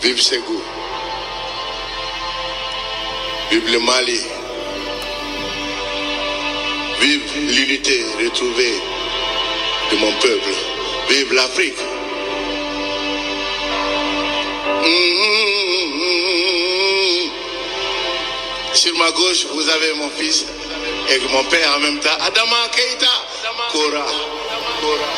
Vive Ségou. Vive le Mali. Vive l'unité retrouvée de mon peuple. Vive l'Afrique. Mmh. Sur ma gauche, vous avez mon fils et mon père en même temps, Adama Keita. Kora. Kora.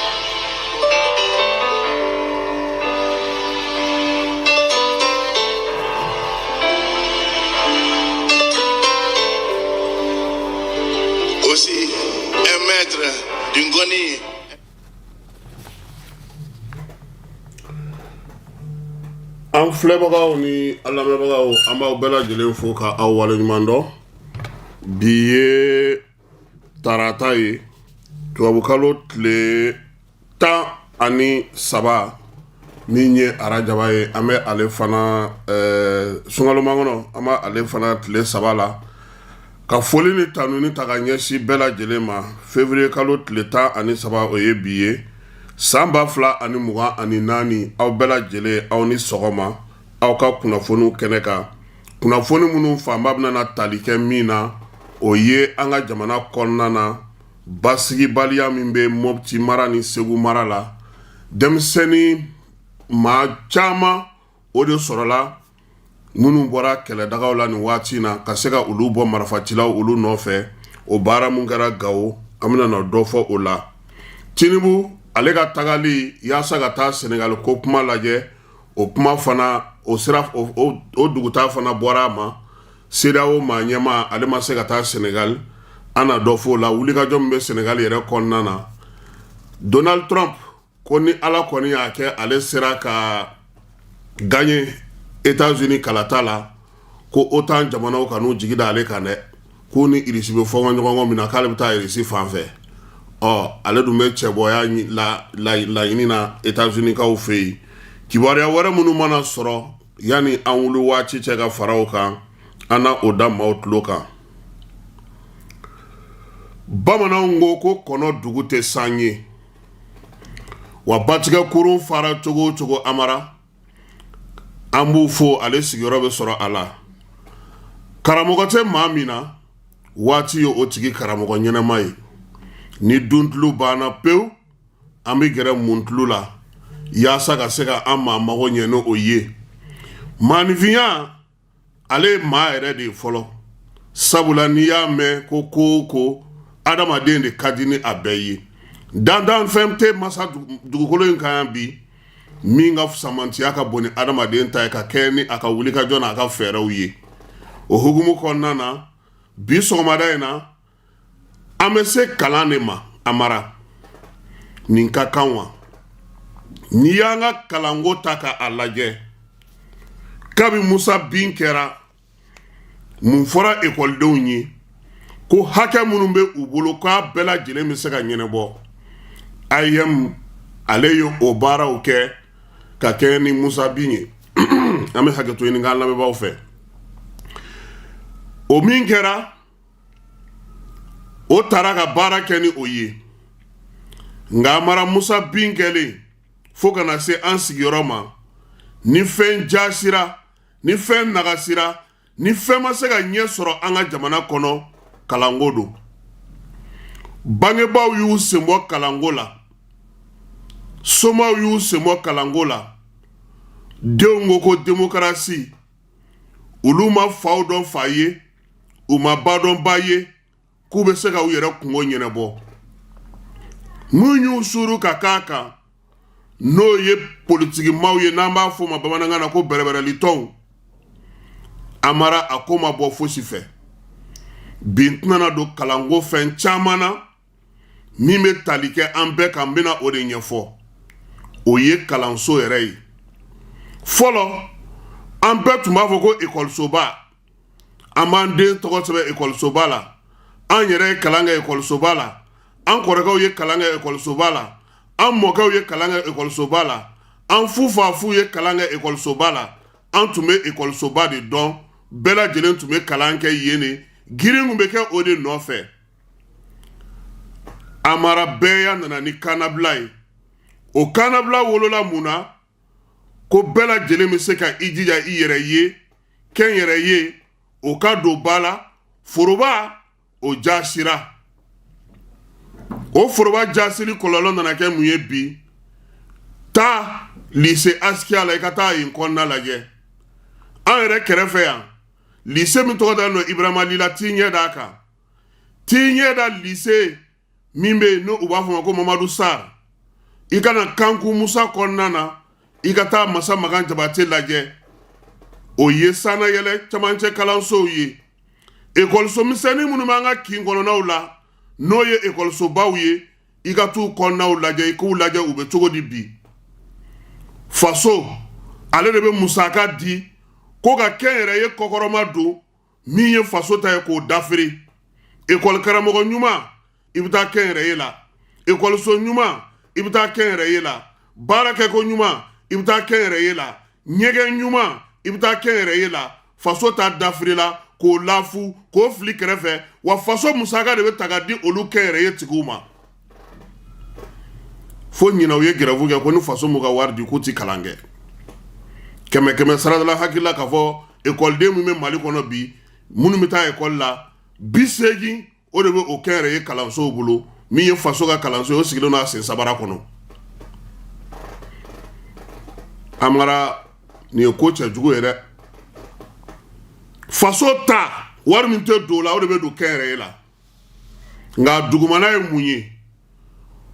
Aussi, un maître du ngoni. An filɛbagaw ni an lamɛnbagaw, an b'aw bɛɛ lajɛlen fo ka aw waleɲuman dɔn. Bi ye tarata ye, tubabukalo tile 13 min ye arajaba ye. An bɛ ale fana sunkalomakɔnɔ kɔnɔ, an bɛ ale fana tile 3 la. Ka foli ni tanuni ta ka ɲɛsin bɛɛ lajɛlen ma. Février kalo tile 13, o ye bi ye, san 2024. Aw bɛɛ lajɛlen, aw ni sɔgɔma aw ka kunnafoniw kɛnɛ kan. Kunnafoni minnu fanba bɛna tali kɛ min na, o ye an ka jamana kɔnɔna na basigibaliya min bɛ Mopti mara ni Segu mara la. Denmisɛnnin maa caman o de sɔrɔla minnu bɔra kɛlɛdagaw la nin waati na, ka se ka olu bɔ marifacilaw olu nɔfɛ. O baara min kɛra Gawo, an bɛna na dɔ fɔ o la. Tinubu ale ka tagali yaasa ka taa Senegali ko kuma lajɛ, o kuma fana, o sira o dugutaa fana bɔra a ma. CEDEAO maa ɲɛmaa, ale ma se ka taa Senegali. An na dɔ fɔ o la, wulikajɔ min bɛ Senegali yɛrɛ kɔnɔna na. Donald Trump ko ni Ala kɔni y'a kɛ ale sera ka gagner États-Unis kalata la, ko OTAN jamanaw kan'u jigi da ale kan dɛ, k'u ni Irisi bɛ fɔ ɲɔgɔn kɔ min na, k'ale bɛ taa Irisi fan fɛ. Ɔ ale dun bɛ cɛbɔya laɲini na États-Unis kaw fɛ yen. Kibaruya wɛrɛ minnu mana sɔrɔ yanni an wuli waati cɛ ka fara o kan, an na o da maaw tulo kan. Bamananw ko ko kɔnɔ dugu tɛ san ye wa, batigɛ kurun fara cogo o cogo, Amara, an b'u fo, ale sigiyɔrɔ bɛ sɔrɔ a la. Karamɔgɔ tɛ maa min na, waati ye o tigi karamɔgɔ ɲɛnama ye. Ni duntulu banna pewu, an bɛ gɛrɛ muntulu la yaasa ka se ka an maa mago ɲɛ ni o ye. Maaninfinya, ale ye maa yɛrɛ de ye fɔlɔ, sabula n'i y'a mɛn ko ko o ko, adamaden de ka di ni a bɛɛ ye. Dandanfɛn tɛ masa dugukolo in kan yan bi min ka samantiya ka bon ni adamaden ta ye, ka kɛ ni a ka wulikajɔ n'a ka fɛɛrɛw ye. O hukumu kɔnɔna na, bi sɔgɔmada in na, an bɛ se kalan de ma. Amara, nin ka kan wa? N'i y'an ka kalanko ta ka a lajɛ, kabi Musa bin kɛra, mun fɔra ekɔlidenw ye? Ko hakɛ minnu bɛ u bolo, k'a bɛɛ lajɛlen bɛ se ka ɲɛnabɔ. AEEM, ale ye o baaraw kɛ ka kɛ ni Musa bin ye. An bɛ hakɛto ɲini k'an lamɛnbaaw fɛ. O min kɛra, o taara ka baara kɛ ni o ye. Nka Amara, Musa bin kɛlen fo ka na se an sigiyɔrɔ ma, ni fɛn jasira, ni fɛn nagasira, ni fɛn ma se ka ɲɛ sɔrɔ an ka jamana kɔnɔ, kalanko don. Bangebaaw y'u senbɔ kalanko la, somaw y'u senbɔ kalanko la. Denw ko ko demokarasi, olu ma faw dɔn fa ye, u ma ba dɔn ba ye, k'u bɛ se ka u yɛrɛ kungo ɲɛnabɔ. Mun y'u suuru ka k'a kan, n'o ye politikimaw ye, n'an b'a fɔ o ma bamanankan na ko bɛrɛbɛrɛlitɔnw. Amara, a ko ma bɔ fosi fɛ. Bi n tɛna don kalanko fɛn caman na min bɛ tali kɛ an bɛɛ kan, n bɛna o de ɲɛfɔ. O ye kalanso yɛrɛ ye. Fɔlɔ, an bɛɛ tun b'a fɔ ko ekɔlisoba, an b'an den tɔgɔ sɛbɛn ekɔlisoba la, an yɛrɛ ye kalan kɛ ekɔlisoba la, an kɔrɔkɛw ye kalan kɛ ekɔlisoba la, an mɔkɛw ye kalan kɛ ekɔlisoba la, an fufafuw ye kalan kɛ ekɔlisoba la. An tun bɛ ekɔlisoba de dɔn, bɛɛ lajɛlen tun bɛ kalan kɛ yen de, girin tun bɛ kɛ o de nɔfɛ. Amara, bɛɛ ya nana ni kannabila ye. O kannabila wolola mun na? Ko bɛɛ lajɛlen bɛ se ka i jija i yɛrɛ ye, kɛnyɛrɛye o ka don ba la. Foroba o jasira, o foroba jasili kɔlɔlɔ nana kɛ mun ye bi? Taa lycée Askia la, i ka taa yen kɔnɔna lajɛ. An yɛrɛ kɛrɛfɛ yan, lycée min tɔgɔ dalen don Ibrahima Ly la, t'i ɲɛ d'a kan. T'i ɲɛ da lycée min bɛ yen, n'u b'a fɔ ma ko Mamadu Sar. I ka na Kanku Musa kɔnɔna na, i ka taa Masa Makan Jabate lajɛ. O ye sannayɛlɛ camancɛ kalansow ye. Ekɔliso misɛnnin minnu b'an ka kin kɔnɔnaw la, n'o ye ekɔlisobaw ye, i ka t'u kɔnɔnaw lajɛ, i k'u lajɛ u bɛ cogo di bi. Faso ale de bɛ musaka di ko ka kɛnyɛrɛye kɔkɔrɔma don. Min ye faso ta ye, k'o dafiri. Ekɔli karamɔgɔ ɲuman, i bɛ taa kɛnyɛrɛye la. Ekɔliso ɲuman, i bɛ taa kɛnyɛrɛye la. Baarakɛko ɲuman, i bɛ taa kɛnyɛrɛye la. Ɲɛgɛn ɲuman, i bɛ taa kɛnyɛrɛye la. Faso ta dafirila k'o lafu, k'o fili kɛrɛfɛ. Wa faso musaka de bɛ ta ka di olu kɛnyɛrɛye tigiw ma. Fo ɲinan u ye grève kɛ ko ni faso m'u ka wari di, k'u ti kalan kɛ. Kɛmɛ kɛmɛ sarada la, hakili la k'a fɔ ekɔliden min bɛ Mali kɔnɔ bi, minnu bɛ taa ekɔli la, 80 o de bɛ o kɛnyɛrɛye kalansow bolo. Min ye faso ka kalanso ye, o sigilen don a sen sabara kɔnɔ. Amara, nin ye ko cɛjugu ye dɛ. Faso ta wari min tɛ don o la, o de bɛ don kɛnyɛrɛye la. Nka dugumana ye mun ye?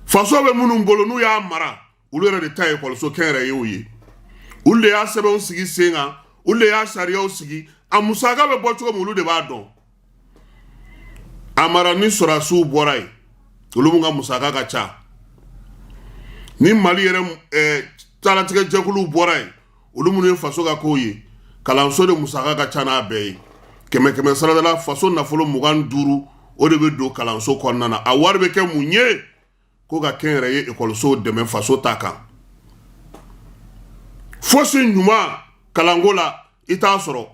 Faso bɛ minnu bolo, n'u y'a mara, olu yɛrɛ de ta ye ekɔliso kɛnyɛrɛyew ye. Olu de y'a sɛbɛnw sigi sen kan, olu de y'a sariyaw sigi. A musaka bɛ bɔ cogo min, olu de b'a dɔn. Amara, ni sɔrɔdasiw bɔra yen, olu mun ka musaka ka ca, ni Mali yɛrɛ talatigɛ jɛkuluw bɔra yen, olu minnu ye faso ka kow ye, kalanso de musaka ka ca n'a bɛɛ ye. Kɛmɛ kɛmɛ sarada la, faso nafolo 25, o de bɛ don kalanso kɔnɔna na. A wari bɛ kɛ mun ye? Ko ka kɛnyɛrɛye ekɔlisow dɛmɛ faso ta kan. Fosi ɲuman kalanko la, i t'a sɔrɔ.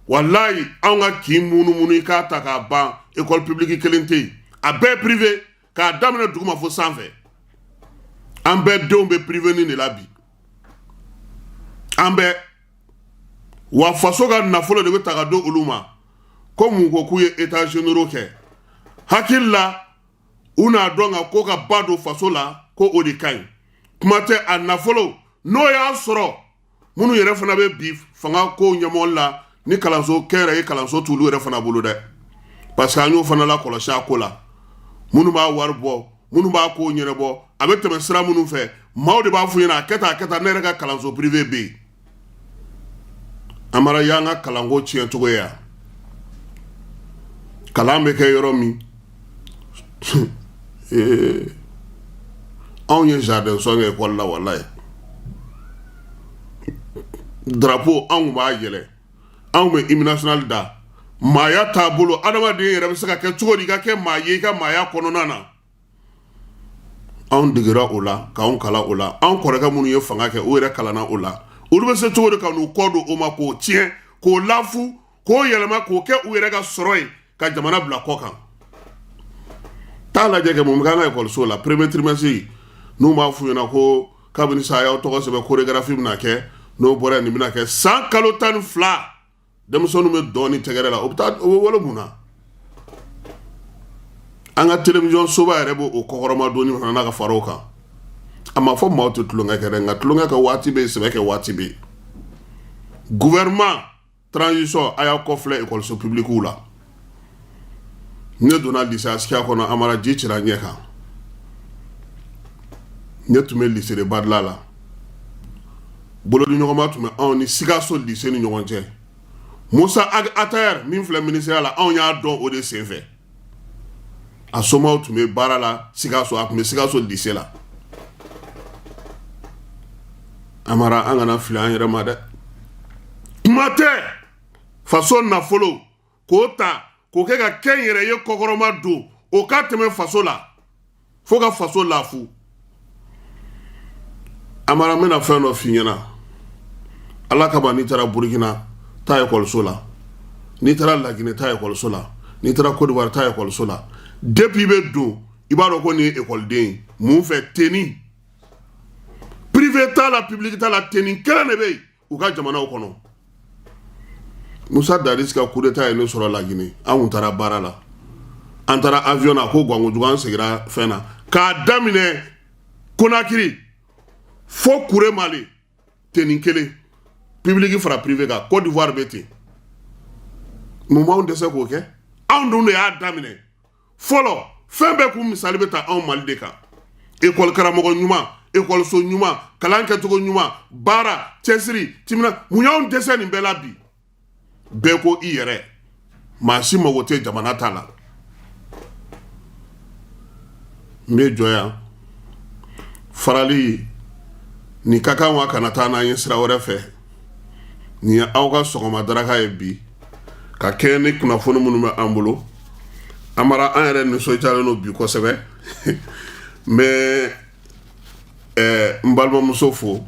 Walayi, anw ka kin munumunu, i k'a ta k'a ban, école publique kelen tɛ yen. A bɛɛ privé, k'a daminɛ duguma fo sanfɛ. An bɛɛ denw bɛ privé ni de la bi, an bɛɛ. Wa faso ka nafolo de bɛ ta ka di olu ma. Ko mun ko k'u ye états généraux kɛ, hakili la u n'a dɔn ka ko ka ba don faso la, ko o de ka ɲi. Kuma tɛ, a nafolo n'o y'a sɔrɔ, minnu yɛrɛ fana bɛ bi fanga ko ɲɛmɔgɔ la, ni kalanso kɛnyɛrɛye kalanso t'olu yɛrɛ fana bolo dɛ, parce que an y'o fana lakɔlɔsi a ko la. Minnu b'a wari bɔ, minnu b'a ko ɲɛnabɔ, a bɛ tɛmɛ sira minnu fɛ, maaw de b'a f'u ɲɛna a kɛ tan, a kɛ tan. Ne yɛrɛ ka kalanso privé bɛ yen. Amara, y'an ka kalanko tiɲɛ cogo ye yan. Kalan bɛ kɛ yɔrɔ min, anw ye jardin sɔn kɛ ekɔli la. Walayi, drapeau, anw b'a yɛlɛ, anw bɛ hymne national da. Maaya taabolo, adamaden yɛrɛ bɛ se ka kɛ cogo di i ka kɛ maa ye i ka maaya kɔnɔna na, anw degera o la, k'anw kalan o la. Anw kɔrɔkɛ minnu ye fanga kɛ, u yɛrɛ kalanna o la. Olu bɛ se cogo di ka n'u kɔ don o ma, k'o tiɲɛ, k'o lafu, k'o yɛlɛma, k'o kɛ u yɛrɛ ka sɔrɔ ye, ka jamana bila kɔ kan? T'a lajɛ kɛ mun bɛ k'an ka ekɔliso la. Premier trimestre, n'u b'a f'u ɲɛna ko kabini sa y'aw tɔgɔ sɛbɛn, chorégraphie bɛna kɛ, n'o bɔra yen, nin bɛna kɛ. San kalo 12, denmisɛnninw bɛ dɔn ni tɛgɛrɛ la. O bɛ taa, o bɛ wolo mun na? An ka télévision soba yɛrɛ b'o kɔkɔrɔma donni fana na ka fara o kan. A ma fɔ maaw tɛ tulonkɛ kɛ dɛ, nka tulonkɛ kɛ waati bɛ yen, sɛbɛ kɛ waati bɛ yen. Gouvernement transition, a y'a kɔfilɛ ekɔliso publikiw la. Ne donna lycée Askia kɔnɔ, Amara, ji cira ɲɛ kan. Ne tun bɛ lycée de Badila la. Bolodiɲɔgɔnma tun bɛ anw ni Sikaso lycée ni ɲɔgɔn cɛ. Musa Ag Attaher min filɛ ministère la, anw y'a dɔn o de senfɛ. A somaw tun bɛ baara la Sikaso, a tun bɛ Sikaso lycée la. Amara, an kana fili an yɛrɛ ma dɛ. Kuma tɛ faso nafolo k'o ta k'o kɛ ka kɛnyɛrɛye kɔkɔrɔma don, o ka tɛmɛ faso la fo ka faso lafu. Amara, n bɛna fɛn dɔ f'i ɲɛna. Ala kama, n'i taara Burukina, taa ekɔliso la. N'i taara Laginɛ, taa ekɔliso la. N'i taara Côte d'Ivoire, taa ekɔliso la. Depuis i bɛ don, i b'a dɔn ko nin ye ekɔliden ye. Mun fɛ? Tenue. Privé t'a la, public t'a la, tenue kelen de bɛ yen u ka jamanaw kɔnɔ. Musa Dadis ka coup d'état ye ne sɔrɔ Laginɛ. An kun taara baara la, an taara avion na, ko gankojugu, an seginna fɛn na k'a daminɛ Konakiri fo Kuremale, tenue kelen, public fara privé kan. Côte d'Ivoire bɛ ten. Mun b'anw dɛsɛ k'o kɛ? Anw dun de y'a daminɛ fɔlɔ. Fɛn bɛɛ kun misali bɛ ta anw Mali de kan. Ekɔli karamɔgɔ ɲuman, ekɔliso ɲuman, kalan kɛcogo ɲuman, baara, cɛsiri, timina. Mun y'anw dɛsɛ nin bɛɛ la bi? Bɛɛ ko i yɛrɛ, maa si mago tɛ jamana ta la. N bɛ jɔ yan. Farali nin ka kan wa kana taa n'an ye sira wɛrɛ fɛ. Nin ye aw ka sɔgɔma daraka ye bi, ka kɛɲɛ ni kunnafoni minnu bɛ an bolo. Amara, an yɛrɛ nisɔndiyalen don bi kosɛbɛ. N bɛ n balimamuso fo,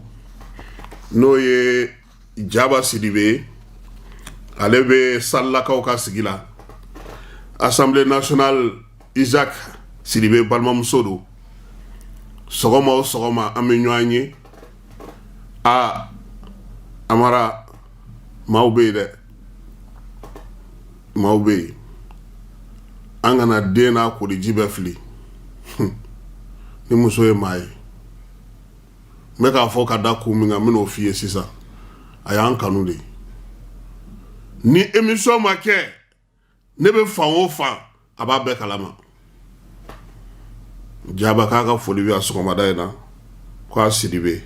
n'o ye Jaba Sidibe ye. Ale bɛ Salilakaw ka sigi la, Assemblée nationale, Isaac Sidibe balimamuso don. Sɔgɔma o sɔgɔma, an bɛ ɲɔgɔn ye. A Amara, maaw bɛ yen dɛ, maaw bɛ yen. An kana den n'a koliji bɛɛ fili. Ni muso ye maa ye, n bɛ k'a fɔ ka da kun min kan, n bɛn'o f'i ye sisan. A y'an kanu de. Ni émission ma kɛ, ne bɛ fan o fan, a b'a bɛɛ kalama. Jaba k'a ka foli bɛ a sɔgɔmada in na, k'a Sidibe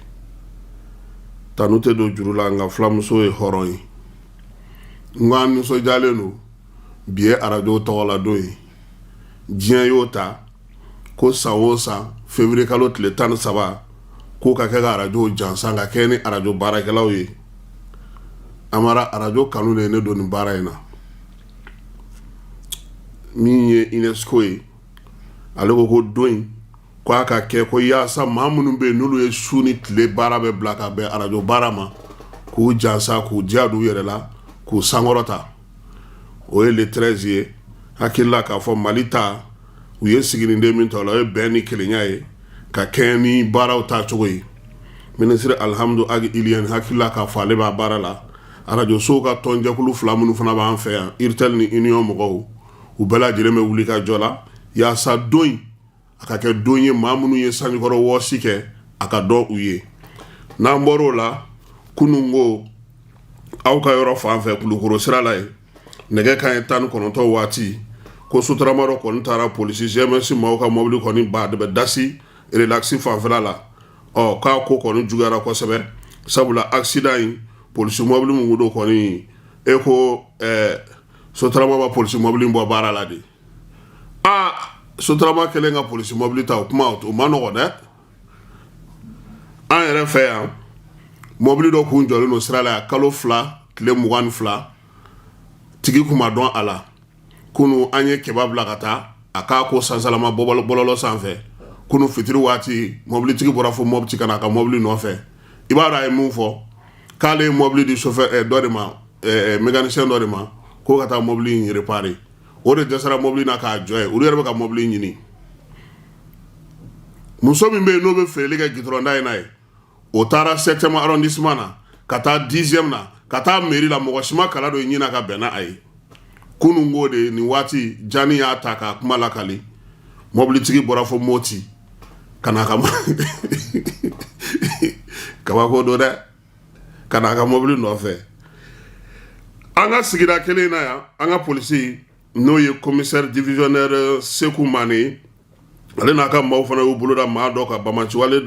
tanu tɛ don juru la, nka fulamuso ye hɔrɔn ye. N ko an nisɔndiyalen don bi ye arajo tɔgɔla don ye. Diɲɛ y'o ta ko san o san février kalo tile 13, k'o ka kɛ ka arajo jansan, ka kɛ ni arajo baarakɛlaw ye. Amara, arajo kanu de ye ne don nin baara in na. Min ye UNESCO ye, ale ko ko don in ko a ka kɛ ko yaasa maa minnu bɛ yen, n'olu ye su ni tile baara bɛ bila ka bɛn arajo baara ma, k'u jansa, k'u diya d'u yɛrɛ la, k'u sankɔrɔta. O ye le 13 ye. Hakilila k'a fɔ Mali ta, u ye siginiden min ta o la, o ye bɛn ni kelenya ye, ka kɛɲɛ ni baaraw taacogo ye. Minisiri Alihamudu Agi Iliyɛni, hakilila k'a fɔ ale b'a baara la. Arajosow ka tɔnjɛkulu fila minnu fana b'an fɛ yan, URTEL ni Union mɔgɔw, u bɛɛ lajɛlen bɛ wuli ka jɔ la yaasa don in a ka kɛ don ye, maa minnu ye sanjikɔrɔ wɔsi kɛ, a ka dɔn u ye. N'an bɔr'o la, kunun ko aw ka yɔrɔ fan fɛ, Kulukoro sira la yen, nɛgɛ kanɲɛ 19 waati, ko sotarama dɔ kɔni taara polisi GMS maaw ka mɔbili kɔni ba de bɛ dasi relax fanfɛla la. Ɔ, k'a ko kɔni juguyara kosɛbɛ, sabula accident in, polisi mɔbili min don kɔni, e ko sotarama ma polisi mɔbili bɔ baara la de. Aa, sotarama kɛlen ka polisi mɔbili ta, o kuma o ma nɔgɔ dɛ. An yɛrɛ fɛ yan, mɔbili dɔ kun jɔlen don sira la yan kalo 2 tile 22, tigi kun ma dɔn a la. Kunu an ye kɛba bila ka taa a k'a ko sansalama bɔlɔlɔ sanfɛ. Kunu fitiri waati, mɔbilitigi bɔra fo Mɔpti ka na a ka mɔbili nɔfɛ. I b'a dɔn a ye mun fɔ? K'ale ye mɔbili di chauffeur dɔ de ma, mécanicien dɔ de ma, k'o ka taa mɔbili in réparer. O de dɛsɛra mɔbili na k'a jɔ ye. Olu yɛrɛ bɛ ka mɔbili ɲini. Muso min bɛ yen, n'o bɛ feereli kɛ gitɔrɔnda in na ye, o taara 7e arrondissement na, ka taa 10e na, ka taa mairie la, mɔgɔ si ma kala don ɲin na ka bɛn n'a ye. Kunun ko de nin waati, Jani y'a ta k'a kuma lakali, mɔbilitigi bɔra fo Moti ka n'a ka, kabako don dɛ, ka n'a ka mɔbili nɔfɛ. An ka sigida kelen na yan, an ka polisi, n'o ye commissaire divisionnaire Seku Mane, ale n'a ka maaw fana y'u bolo da maa dɔ kan, bamaciwale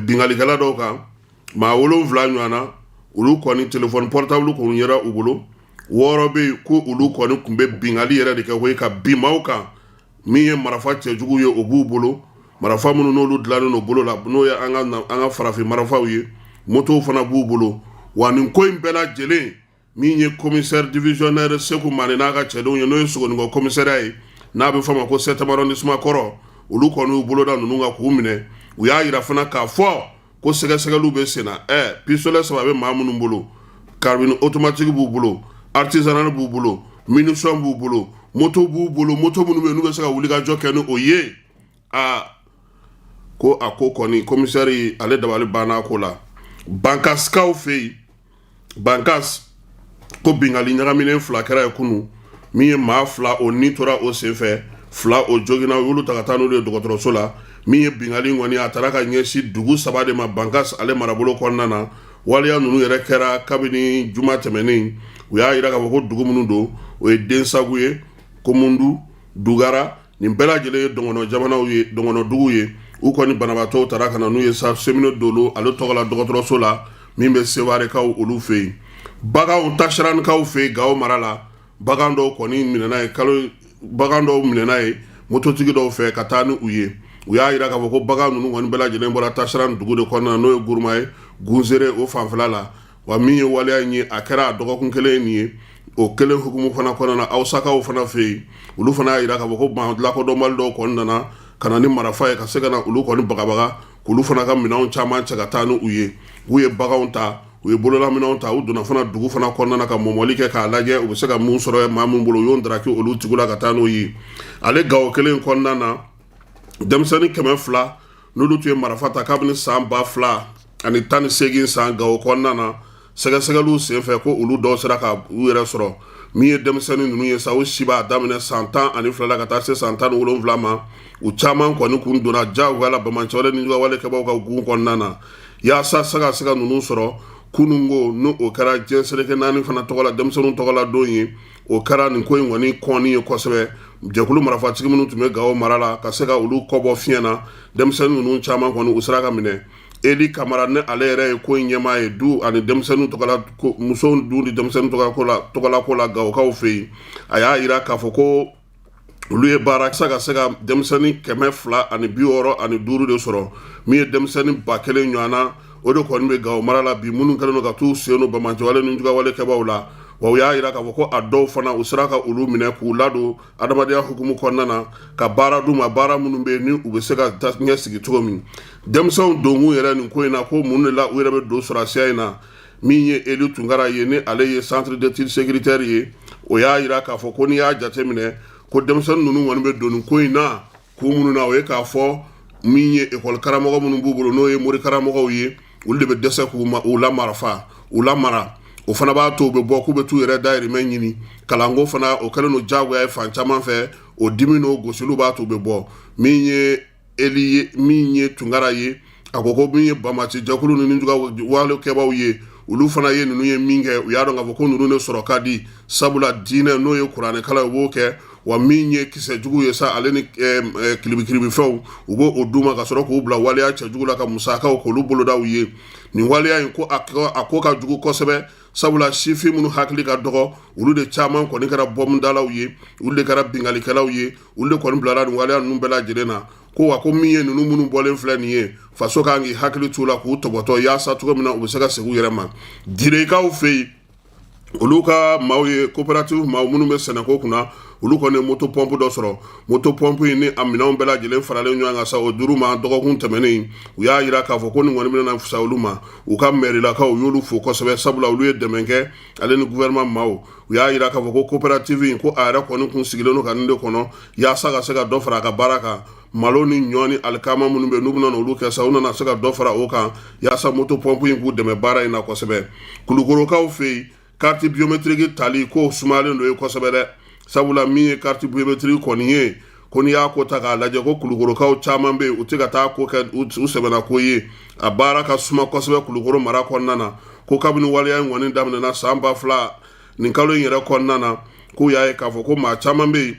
binkalikɛla dɔw kan, maa 7 ɲɔgɔn na. Olu kɔni téléphone portable kɔni yera u bolo. 6 bɛ yen ko olu kɔni tun bɛ bingali yɛrɛ de kɛ koyi, ka bin maaw kan. Min ye marifa cɛjugu ye, o b'u bolo, marifa minnu n'olu dilannen don bolo la, n'o ye an ka farafin marifaw ye. Motow fana b'u bolo. Wa nin ko in bɛɛ lajɛlen, min ye commissaire divisionnaire Seku Mane n'a ka cɛdenw ye, n'o ye Sogonikɔ commissariat ye, n'a bɛ fɔ a ma ko 7e arrondissement kɔrɔ, olu kɔni y'u bolo da ninnu kan k'u minɛ. U y'a yira fana k'a fɔ ko sɛgɛsɛgɛliw bɛ sen na. Pistolet 3 bɛ maa minnu bolo, carabine automatique b'u bolo, artisanal b'u bolo, munition b'u bolo, moto b'u bolo, moto minnu bɛ yen n'u bɛ se ka wulikajɔ kɛ ni o ye. Aa, Ko a ko kɔni, komisɛri ale dabali banna ko la. Bankasikaw fɛ yen, Bankas, ko binkanni ɲagaminen fila kɛra yen kunun, min ye maa fila o ni tora o senfɛ, fila o joginna, u y'olu ta ka taa n'olu ye dɔgɔtɔrɔso la. Min ye binkanni kɔni, a taara ka ɲɛsin dugu saba de ma Bankas ale marabolo kɔnɔna na. Waleya ninnu yɛrɛ kɛra kabini juma tɛmɛnen. U y'a jira k'a fɔ ko dugu minnu don, o ye Densagu ye, Komundu, Dugara. Nin bɛɛ lajɛlen ye dɔgɔnɔ jamanaw ye, dɔgɔnɔ dugu ye. U kɔni banabaatɔw taara ka na n'u ye sa Semine Dolo ale tɔgɔ la dɔgɔtɔrɔso la min bɛ Sewarekaw olu fɛ yen. Baganw Tasirankaw fɛ yen, Gawo mara la, bagan dɔw kɔni minɛna yen kalo bagan dɔw minɛna yen mototigi dɔw fɛ ka taa ni u ye. U y'a jira k'a fɔ ko bagan ninnu kɔni bɛɛ lajɛlen bɔra Tasiran dugu de kɔnɔna na, n'o ye Guruma ye, Gunzere o fanfɛla la. Wa min ye waleya in ye, a kɛra a dɔgɔkun kelen ye nin ye. O kelen hukumu fana kɔnɔna na, Awsakaw fana fɛ yen, olu fana y'a jira k'a fɔ ko maa lakodɔnbali dɔw kɔni nana ka na ni marifa ye ka se ka na olu kɔni bagabaga, k'olu fana ka minɛnw caman cɛ ka taa ni u ye. U ye baganw ta, u ye bololaminɛnw ta. U donna fana dugu fana kɔnɔna na ka mɔmɔli kɛ k'a lajɛ u bɛ se ka mun sɔrɔ maa min bolo. U y'o daraki olu tigiw la ka taa n'o ye. Ale Gawo kelen kɔnɔna na, denmisɛnnin 200 n'olu tun ye marifa ta kabini san 2018 san Gawo kɔnɔna na, sɛgɛsɛgɛliw senfɛ ko olu dɔw sera ka u yɛrɛ sɔrɔ. Min ye denmisɛnnin ninnu ye sa, u si b'a daminɛ san 12 la ka taa se san 17 ma. U caman kɔni kun donna jagoya la banbaanciwale ni wale kɛbaaw ka gun kɔnɔna na. Yaasa se ka se ka ninnu sɔrɔ, kununko n'o o kɛra diɲɛ seleke naani fana tɔgɔ la denmisɛnninw tɔgɔ la don ye, o kɛra nin ko in kɔni kɔnni ye kosɛbɛ. Jɛkulu marifatigi minnu tun bɛ Gawo mara la, ka se ka olu kɔbɔ fiɲɛ na, denmisɛnnin ninnu caman kɔni u sera ka minɛ. Eli Kamara ni ale yɛrɛ ye ko in ɲɛmaa ye du ani denmisɛnninw tɔgɔla musow du ni denmisɛnnin tɔgɔla ko la Gawokaw fɛ yen, a y'a jira k'a fɔ ko olu ye baara sa ka se ka denmisɛnnin 265 de sɔrɔ. Min ye denmisɛnnin 1000 ɲɔgɔn na, o de kɔni bɛ Gawo mara la bi, minnu kɛlen don ka t'u sen don banbaanciwale ni jugawale kɛbaaw la. Wa u y'a jira k'a fɔ ko a dɔw fana, u sera ka olu minɛ k'u ladon adamadenya hukumu kɔnɔna na, ka baara d'u ma, baara minnu bɛ yen ni u bɛ se ka ɲɛ sigi cogo min. Denmisɛnw donkun yɛrɛ nin ko in na, ko mun de la u yɛrɛ bɛ don sɔrɔdasiya in na? Min ye Eli Tunkara ye, ni ale ye centre d'études sécuritaire ye, o y'a jira k'a fɔ ko n'i y'a jateminɛ ko denmisɛnnin ninnu kɔni bɛ don nin ko in na kun minnu na, o ye k'a fɔ min ye ekɔli karamɔgɔ minnu b'u bolo, n'o ye mori karamɔgɔw ye, olu de bɛ dɛsɛ k'u ma u la marifa u la mara. O fana b'a to u bɛ bɔ k'u bɛ t'u yɛrɛ dayirimɛ ɲini. Kalanko fana, o kɛlen don diyagoya ye fan caman fɛ. O dimi n'o gosiliw b'a to u bɛ bɔ. Min ye Eli ye, min ye Tunkara ye, a ko ko min ye banbaanci jɛkulu ni wale kɛbaaw ye, olu fana ye ninnu ye min kɛ, u y'a dɔn k'a fɔ ko ninnu de sɔrɔ ka di, sabula diinɛ, n'o ye kuranɛ kalan ye, u b'o kɛ. Wa min ye kisɛ jugu ye sa, ale ni kiribikiribifɛnw, u b'o d'u ma ka sɔrɔ k'u bila waleya cɛjugu la, ka musakaw k'olu boloda u ye. Nin waleya in ko, a ko ka jugu kosɛbɛ, sabula sifin minnu hakili ka dɔgɔ, olu de caman kɔni kɛra bɔmudalaw ye, olu de kɛra binkannikɛlaw ye, olu de kɔni bilara nin waleya ninnu bɛɛ lajɛlen na. Ko wa ko min ye ninnu minnu bɔlen filɛ nin ye, faso kan k'i hakili t'u la k'u tɔbɔtɔ yaasa cogo min na u bɛ se ka segin u yɛrɛ ma. Direkaw fɛ yen, olu ka maaw ye coopérative maaw minnu bɛ sɛnɛko kunna, olu kɔni ye moto pompe dɔ sɔrɔ. Moto pompe in ni a minɛnw bɛɛ lajɛlen faralen ɲɔgɔn kan sa, o dir'u ma dɔgɔkun tɛmɛnen. U y'a jira k'a fɔ ko nin kɔni bɛna fisaya olu ma. U ka mɛrilakaw, u y'olu fo kosɛbɛ, sabula olu ye dɛmɛ kɛ, ale ni gouvernement maaw. U y'a jira k'a fɔ ko coopérative in, ko a yɛrɛ kɔni kun sigilen don ka nin de kɔnɔ yaasa ka se ka dɔ fara a ka baara kan. Malo ni ɲɔ ni alikama minnu bɛ, n'u bɛna olu kɛ sa, u nana se ka dɔ fara o kan yaasa moto pompe in k'u dɛmɛ baara in na kosɛbɛ. Kulukorokaw fɛ yen, carte biométrique tali ko sumalen don ye kosɛbɛ dɛ, sabula min ye carte biométrique kɔni ye, ko n'i y'a ko ta k'a lajɛ, ko kulukorokaw caman bɛ yen, u tɛ ka taa ko kɛ u sɛbɛnna ko ye. A baara ka suma kosɛbɛ Kulukoro mara kɔnɔna na. Ko kabini waleya in kɔni daminɛna san 2000, nin kalo in yɛrɛ kɔnɔna na, k'u y'a ye k'a fɔ ko maa caman bɛ yen,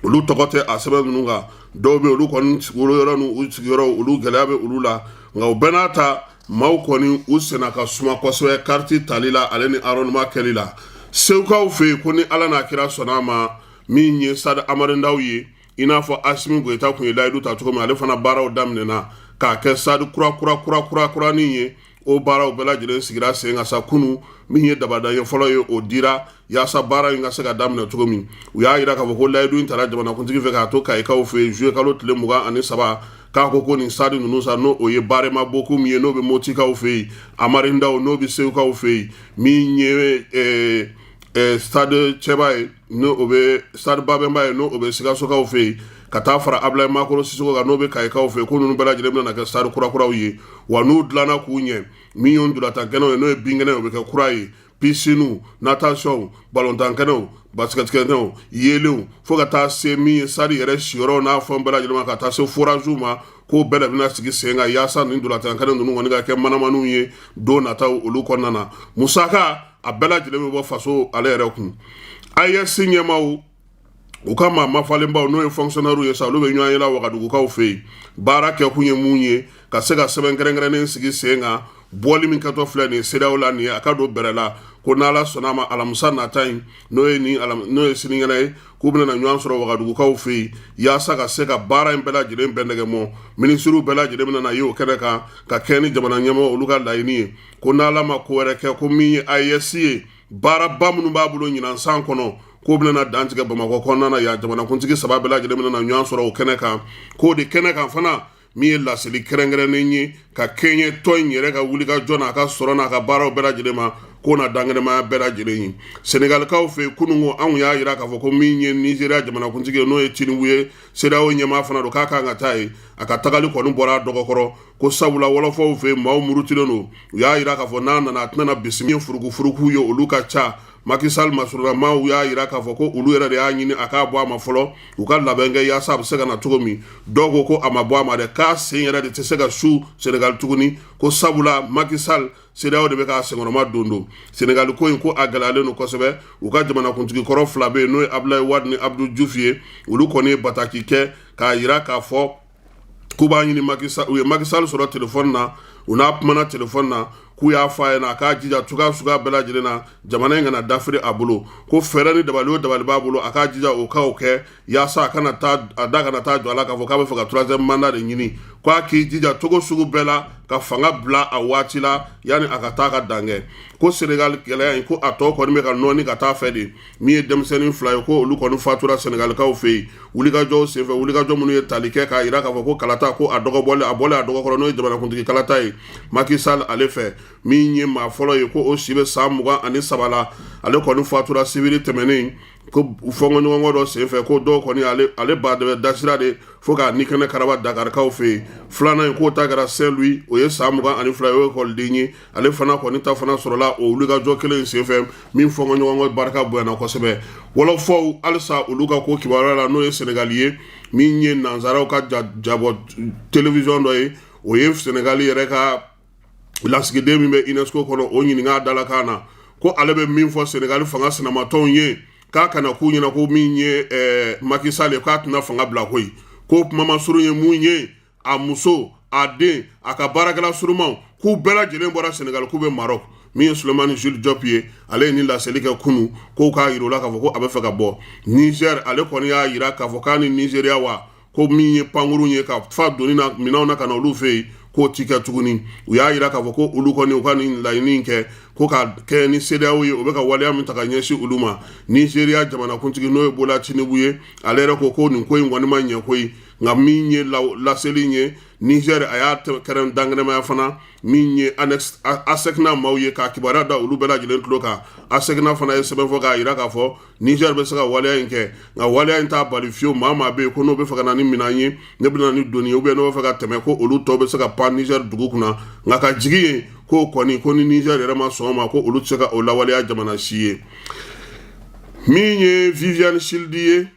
olu tɔgɔ tɛ a sɛbɛn ninnu kan. Dɔw bɛ, olu kɔni wolo yɔrɔ n'u sigiyɔrɔ, olu gɛlɛya bɛ olu la. Nka o bɛɛ n'a ta, maaw kɔni u senna ka suma kosɛbɛ carte tali la, ale ni enrôlement kɛli la. Segukaw fɛ yen, ko ni Ala n'a kira sɔnna a ma, min ye stade Amadu Ndaw ye, i n'a fɔ Asimi Goyita tun ye layidu ta cogo min, ale fana baaraw daminɛna k'a kɛ stade kura kura kura kura kuranin ye. O baaraw bɛɛ lajɛlen sigira sen kan sa kunun. Min ye dabadan fɔlɔ ye, o dira yaasa baara in ka se ka daminɛ cogo min. U y'a jira k'a fɔ ko layidu in tara jamanakuntigi fɛ k'a to Kayikaw fɛ yen juillet kalo tile 23, k'a ko ko nin stade ninnu sa, n'o o ye Barema Bokum ye, n'o bɛ Motikaw fɛ yen, Amari Ndaw, n'o bɛ Segukaw fɛ yen, min ye stade Cɛba ye, n'o o bɛ stade Babɛnba ye, n'o o bɛ Sikasokaw fɛ yen. ka taa fara Ablaye Makoro Sisoko kan, n'o bɛ Kayikaw fɛ, ko ninnu bɛɛ lajɛlen bɛna kɛ stade kurakuraw ye. Wa n'u dilanna k'u ɲɛ, min ye ntolatan kɛnɛw ye, n'o ye binkɛnɛ ye, o bɛ kɛ kura ye, piscine, natation, balontan kɛnɛw, basket kɛnɛw, yeelenw, fo ka taa se min ye stade yɛrɛ siyɔrɔ n'a fɛn bɛɛ lajɛlen ma, ka taa se forage ma, k'o bɛɛ de bɛna sigi sen kan yaasa nin ntolatan kɛnɛ ninnu kɔni ka kɛ manamaniw ye don nataw olu kɔnɔna na. Musaka a bɛɛ lajɛlen bɛ bɔ faso ale yɛrɛ kun. AES ɲɛmaaw, u ka maa mafalenbaw, n'o ye fonctionnaire ye sa, olu bɛ ɲɔgɔn ye la Wagadugukaw fɛ yen. Baara kɛkun ye mun ye? Ka se ka sɛbɛn kɛrɛnkɛrɛnnen sigi sen kan, bɔli min kɛtɔ filɛ nin ye CEDEAO la nin ye, a ka don bɛrɛ la, ko n'Ala sɔnna a ma, alamisa nata in, n'o ye sinikɛnɛ ye, k'u bɛna na ɲɔgɔn sɔrɔ Wagadugukaw fɛ yen yaasa ka se ka baara in bɛɛ lajɛlen bɛn nɛgɛmɔ. Minisiriw bɛɛ lajɛlen bɛna na ye o kɛnɛ kan ka kɛ ni jamana ɲɛmɔgɔ olu ka laɲini ye, ko n'Ala ma ko wɛrɛ kɛ, ko min ye AES ye, baaraba minnu b'a bolo ɲinan san kɔnɔ, k'o bɛna dantigɛ Bamakɔ kɔnɔna na yan. Jamanakuntigi saba bɛɛ lajɛlen bɛna na ɲɔgɔn sɔrɔ o kɛnɛ kan, k'o de kɛnɛ kan fana, min ye laseli kɛrɛnkɛrɛnnen ye ka kɛɲɛ tɔn in yɛrɛ ka wulikajɔ n'a ka sɔrɔ n'a ka baaraw bɛɛ lajɛlen ma, k'o na dankɛnɛmaya bɛɛ lajɛlen ye Senegalikaw fɛ. Kunun ko anw y'a jira k'a fɔ ko min ye Nizeriya jamanakuntigi ye, n'o ye Tinubu ye, CEDEAO ɲɛmaa fana don, k'a kan ka taa yen. A ka tagali kɔni bɔra a dɔgɔkɔrɔ, ko sabula wɔlɔfɔw fɛ maaw murutilen don. U y'a jira k'a fɔ n'a nana, a tɛna bisimila. Furukufuruku ye, olu ka ca. Macky Sall masurunamaw y'a jira k'a fɔ ko olu yɛrɛ de y'a ɲini a k'a bɔ a ma fɔlɔ, u ka labɛn kɛ yaasa a bɛ se ka na cogo min. Dɔw ko ko a ma bɔ a ma dɛ, k'a sen yɛrɛ de tɛ se ka su Senegal tuguni, ko sabula Macky Sall, CEDEAO de bɛ k'a senkɔrɔma don don. Senegal ko in, ko a gɛlɛyalen don kosɛbɛ. U ka jamanakuntigi kɔrɔ fila bɛ yen, n'o ye Abdoulaye Wade ni Abdou Diouf ye, olu kɔni ye bataki kɛ k'a jira k'a fɔ k'u b'a ɲini Macky Sall. U ye Macky Sall sɔrɔ telefɔni na, u n'a kumana telefɔni na, k'u y'a fɔ a ɲɛna a k'a jija cogoya suguya bɛɛ lajɛlen na, jamana in kana dafiri a bolo, ko fɛɛrɛ ni dabali o dabali b'a bolo, a k'a jija o k'o kɛ yaasa a kana taa a da kana taa jɔ a la k'a fɔ k'a bɛ fɛ ka troisième mandat de ɲini, k'a k'i jija cogo sugu bɛɛ la ka fanga bila a waati la yanni a ka taa ka dan kɛ. Ko Senegal gɛlɛya in, ko a tɔ kɔni bɛ ka nɔɔni ka taa fɛ de. Min ye denmisɛnnin fila ye, ko olu kɔni fatura Senegalikaw fɛ yen wulikajɔw senfɛ, wulikajɔ minnu ye tali kɛ k'a jira k'a fɔ ko kalata, ko a dɔgɔbɔlen, a bɔlen a dɔgɔkɔrɔ, n'o ye jamanakuntigi kalata ye Macky Sall ale fɛ. Min ye maa fɔlɔ ye, ko o si bɛ san 23 la, ale kɔni fatura sibiri tɛmɛnen, ko fɔnkɔɲɔgɔnkɔ dɔ senfɛ, ko dɔw kɔni ale ba de bɛ dasira de fo k'a ni kɛnɛ karaba Dakarikaw fɛ yen. Filanan in, k'o ta kɛra Saint-Louis, o ye san 22 ye, o ye ekɔliden ye. Ale fana kɔni ta fana sɔrɔla o wulikajɔ kelen in senfɛ min fɔnkɔɲɔgɔnkɔ barika bonyana kosɛbɛ. Wɔlɔfɔw halisa, olu ka ko kibaruya la, n'o ye Senegali ye, min ye nansaraw ka jabɔ télévision dɔ ye, o ye Senegali yɛrɛ ka lasigiden min bɛ UNESCO kɔnɔ, o ɲininka a dalakan na ko ale bɛ min fɔ Senegali fanga sinamatɔnw ye, k'a kana k'u ɲɛna ko min ye Macky Sall ye, k'a tɛna fanga bila koyi, ko kuma masurun ye mun ye, a muso, a den, a ka baarakɛla surumanw, k'u bɛɛ lajɛlen bɔra Senegal, k'u bɛ Maroc. Min ye Souleymane Jules Diop ye, ale ye nin laseli kɛ kunu, k'o k'a yira u la k'a fɔ ko a bɛ fɛ ka bɔ Niger. Ale kɔni y'a yira k'a fɔ k'a ni Nigeria wa, ko min ye pankurun ye ka fa doni na minɛnw na ka na olu fɛ yen, k'o ti kɛ tuguni. U y'a yira k'a fɔ ko olu kɔni, u ka nin laɲini kɛ ko ka kɛ ni CEDEAO ye, o bɛ ka waleya min ta ka ɲɛsin olu ma. Nigeria jamanakuntigi, n'o ye Bola Tinubu ye, ale yɛrɛ ko ko nin ko in kɔni ma ɲɛ koyi. Nka min ye laseli ye Niger, a y'a kɛrɛn dankɛnɛmaya fana min ye ASECNA maaw ye, k'a kibaruya da olu bɛɛ lajɛlen tulo kan. ASECNA fana ye sɛbɛn fɔ k'a yira k'a fɔ Niger bɛ se ka waleya in kɛ, nka waleya in t'a bali fiyewu maa maa bɛ yen ko n'o bɛ fɛ ka na ni minɛn ye, ne bɛ na ni doni ye, ou bien n'o bɛ fɛ ka tɛmɛ, ko olu tɔw bɛ se ka pan Niger dugu kunna. Nka ka jigin yen, k'o kɔni, ko ni Niger yɛrɛ ma sɔn o ma, ko olu tɛ se ka o lawaleya jamana si ye. Min ye Viviane Chidid ye,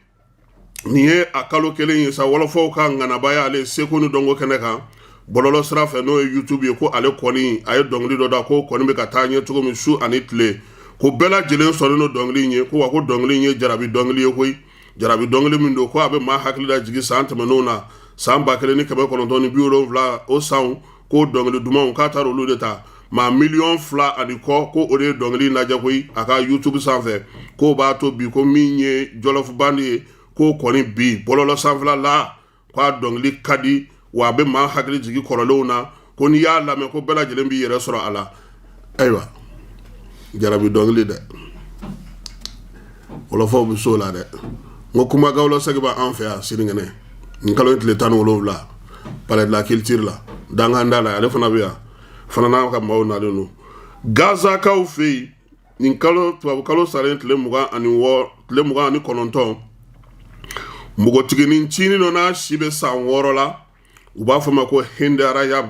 nin ye a kalo kelen ye sa, wɔlɔfɔw ka ŋanaba y'ale seko ni dɔnko kɛnɛ kan bɔlɔlɔ sira fɛ, n'o ye YouTube ye, ko ale kɔni a ye dɔnkili dɔ da, ko kɔni bɛ ka taa ɲɛ cogo min su ani tile, ko bɛɛ lajɛlen sɔnnen don dɔnkili in ye, ko wa ko dɔnkili in ye jarabi dɔnkili ye koyi, jarabi dɔnkili min don, ko a bɛ maa hakili lajigin san tɛmɛnenw na, san 1970, o sanw, ko dɔnkili dumanw, k'a taara olu de ta. Maa miliyɔn 2 ani kɔ, ko o de ye dɔnkili lajɛ koyi a ka YouTube sanfɛ, k'o b'a to bi ko min ye Jɔlɔfu bandi ye, k'o kɔni bi bɔlɔlɔ sanfɛla la, k'a dɔnkili ka di wa a bɛ maa hakili jigin kɔrɔlenw na, ko n'i y'a lamɛn, ko bɛɛ lajɛlen b'i yɛrɛ sɔrɔ a la. Ayiwa, jarabi dɔnkili dɛ, wɔlɔfɔw bɛ so la dɛ. N ko kuma gawulɔ sɛgi b'an fɛ yan sinikɛnɛ, nin kalo in tile 17, Palais de la Culture la, dankan da la. Ale fana bɛ yan fana n'a ka maaw nalen don. Gazakaw fɛ yen, nin kalo tubabu kalo salen tile 26, tile 29, Npogotiginin ncinin dɔ n'a si bɛ san 6 la, u b'a fɔ ma ko Hind Rajab,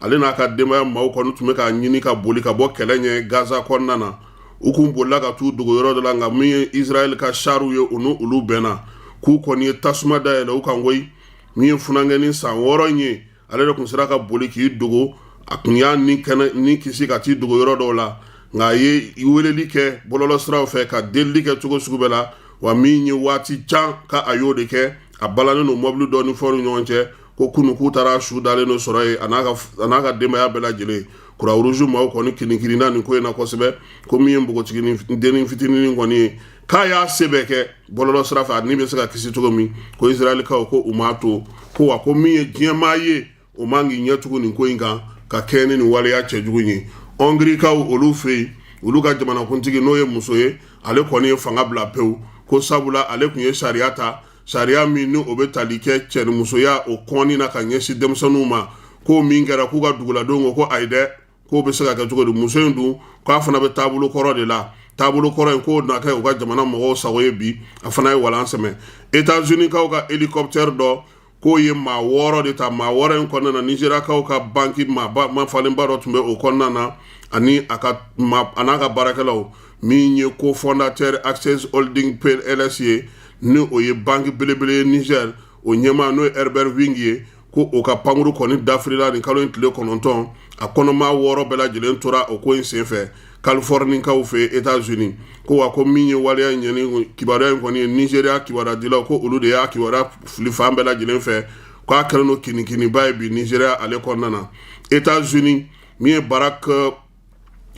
ale n'a ka denbaya maaw kɔni tun bɛ k'a ɲini ka boli ka bɔ kɛlɛ ɲɛ Gaza kɔnɔna na. U kun bolila ka t'u dogo yɔrɔ dɔ la, nka min ye Israël ka chariw ye, u ni olu bɛnna k'u kɔni ye tasuma dayɛlɛ u kan koyi. Min ye funankɛnin san 6 in ye, ale de tun sera ka boli k'i dogo, a tun y'a ni kɛnɛ ni kisi ka t'i dogo yɔrɔ dɔw la, nka a ye weleli kɛ bɔlɔlɔsiraw fɛ ka delili kɛ cogo sugu bɛɛ la. Wa min ye waati jan ka a y'o de kɛ, a balannen don mɔbili dɔ ni fɛnw ni ɲɔgɔn cɛ, ko kunu k'u taara su dalen dɔ sɔrɔ yen, a n'a ka denbaya bɛɛ lajɛlen. Croix-Rouge maaw kɔni kirinkirinya nin ko in na kosɛbɛ, ko min ye npogotiginin dennin fitinin kɔni ye, k'a y'a se bɛɛ kɛ bɔlɔlɔ sira fɛ a ni bɛ se ka kisi cogo min, ko Israɛlikaw ko u m'a to ko wa ko min ye diɲɛmaa ye, o man k'i ɲɛ tugun nin ko in kan ka kɛɲɛ ni nin waleya cɛjugu ye. Hɔngirikaw olu fɛ yen, olu ka jamanakuntigi n'o ye muso ye, ale kɔni ye fanga bila pewu, ko sabula ale tun ye sariya ta, sariya min ni o bɛ tali kɛ cɛnimusoya o kɔnni na ka ɲɛsin denmisɛnninw ma, ko min kɛra k'u ka duguladenw ko ko ayi dɛ, k'o bɛ se ka kɛ cogo di? Muso in dun k'a fana bɛ taabolo kɔrɔ de la, taabolo kɔrɔ in k'o na kɛ u ka jamana mɔgɔw sago ye bi. A fana ye walan sɛmɛ. États-Unis kaw ka hélicoptère dɔ k'o ye maa 6 de ta. Maa 6 in kɔnɔna na, Nizeriyakaw ka banki mafalenba dɔ tun bɛ o kɔnɔna na, ani a ka a n'a ka baarakɛlaw. Min ye cofondateur Access Holding PLC ye, ni o ye banki belebele ye Niger, o ɲɛmaa n'o ye Herbert Wigwe ye, ko o ka pankuru kɔni dafirila nin kalo in tile 9. A kɔnɔmaa 6 bɛɛ lajɛlen tora o ko in senfɛ Californiekaw fɛ États-Unis. Ko wa ko min ye waleya in ɲɛni kibaruya in kɔni ye, Nigeria kibaruya ko olu de y'a kibaruya fili fan bɛɛ lajɛlen fɛ, k'a kɛlen don kinikiniba ye bi Nigeria ale kɔnɔna na. États-Unis, min ye Barack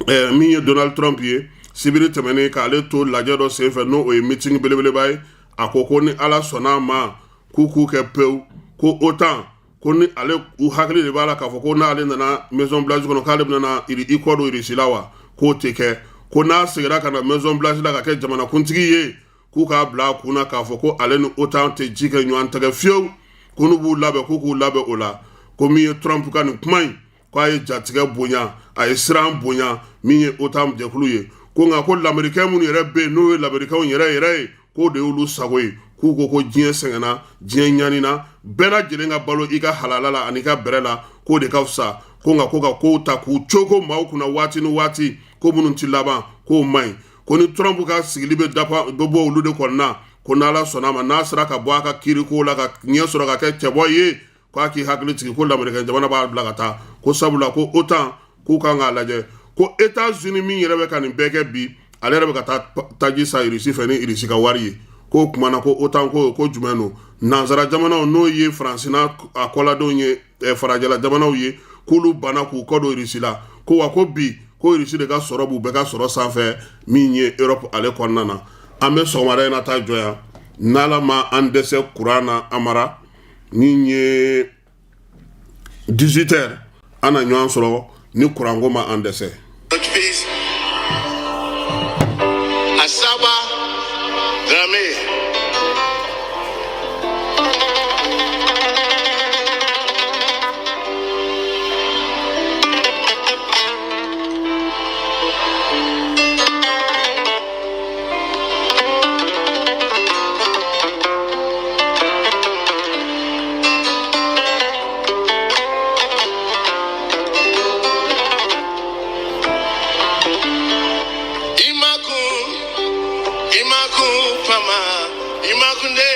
min ye Donald Trump ye, sibiri tɛmɛnen k'ale to lajɛ dɔ senfɛ, n'o o ye meeting belebeleba ye, a ko ko ni Ala sɔnna a ma, k'u k'u kɛ pewu, ko OTAN, ko ni ale u hakili de b'a la k'a fɔ ko n'ale nana Maison Blanche kɔnɔ, k'ale bɛna na i kɔ don Irisi la wa, k'o tɛ kɛ. Ko n'a seginna ka na Maison Blanche la ka kɛ jamanakuntigi ye, k'u k'a bila a kun na k'a fɔ ko ale ni OTAN tɛ ji kɛ ɲɔgɔn tɛgɛ fiyewu, ko n'u b'u labɛn, k'u k'u labɛn o la. Ko min ye Trump ka nin kuma in, k'a ye jatigɛ bonya, a ye siran bonya min ye OTAN jɛkulu ye. Ko nka ko lamerikɛn minnu yɛrɛ bɛ yen, n'o ye lamerikɛnw yɛrɛ yɛrɛ ye, k'o de y'olu sago ye. K'u ko ko diɲɛ sɛgɛnna, diɲɛ ɲanina, bɛɛ lajɛlen ka balo i ka halala la ani ka bɛrɛ la, k'o de ka fisa. Ko nka ko ka kow ta k'u coko maaw kunna waati ni waati, ko minnu ti laban, k'o man ɲi. Ko ni Trump ka sigili bɛ dafa bɛ bɔ olu de kɔnɔna, ko n'Ala sɔnna a ma, n'a sera ka bɔ a ka kiiriko la ka ɲɛ sɔrɔ ka kɛ cɛbɔ ye, k'a k'i hakili sigi ko lamerikɛn jamana b'a bila ka taa. Ko sabula ko OTAN k'u kan k'a lajɛ, ko États-Unis min yɛrɛ bɛ ka nin bɛɛ kɛ bi, ale yɛrɛ bɛ ka taa taji san Irisi fɛ ni Irisi ka wari ye. K'o kuma na ko OTAN ko jumɛn don? Nansara jamanaw, n'o ye Faransi n'a a kɔladenw ye, farajɛla jamanaw ye, k'olu banna k'u kɔ don Irisi la. Ko wa ko bi ko Irisi de ka sɔrɔ b'u bɛɛ ka sɔrɔ sanfɛ min ye Europe ale kɔnɔna na. An bɛ sɔgɔmada in na taa jɔ yan, n'Ala ma an dɛsɛ kuran na amara min ye 18 heures, an na ɲɔgɔn sɔrɔ ni kuranko ma an dɛsɛ. Asaba Dramé. Imakunde, Imakunde.